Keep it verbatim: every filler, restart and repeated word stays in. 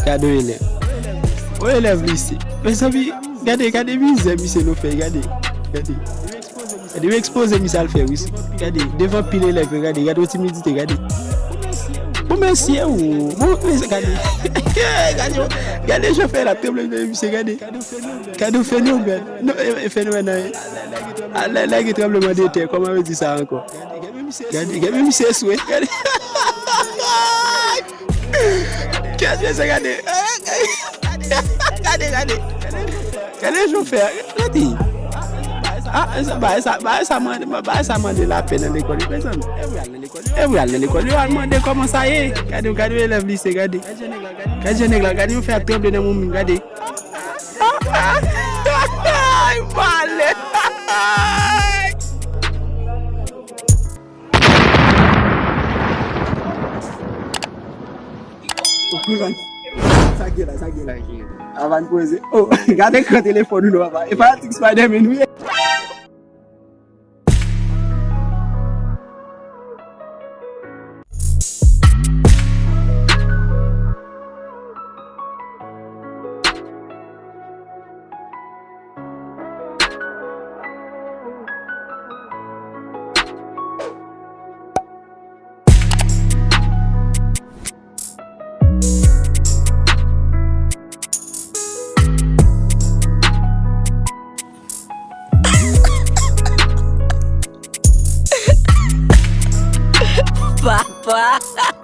Gade yon elèv. Yon elèv lise. Mezanmi, gade, gade mizè misye nou fè, gade. Gade. Gade, yo ekspoze misye al fè, wi. Gade, devan pil elèv yo, gade, gade yon timidite, gade. Bon, mesye, ou. Bon, mesye, gade. Gade, gade jan fè l ap tranble nan misye, gade. Gade yon fenomèn. Non, e, e fenomèn nan, e. A, lè, lè gen tranbleman de tè, kòman yo di sa ankò? Gade, gade, misye swe, gade. Kèt mesye, gade. Gade, gade. Gade jan fè. Gade. Ah, sa, bagay sa, bagay sa mande, bagay sa mande lapè nan lekòl, wi, mezanmi. E pou y al nan lekòl, yo al mande kòman sa ye. Gade, gade elèv lise, gade. Gade jan nèg la, gade yon fè ap tranble nan moun, gade. Ay, pale. Sa gen la, sa gen la. Avan n poze. Oh, gade ekran telefòn ou non, papa. E fanatik Spider-Man ou ye. Papa.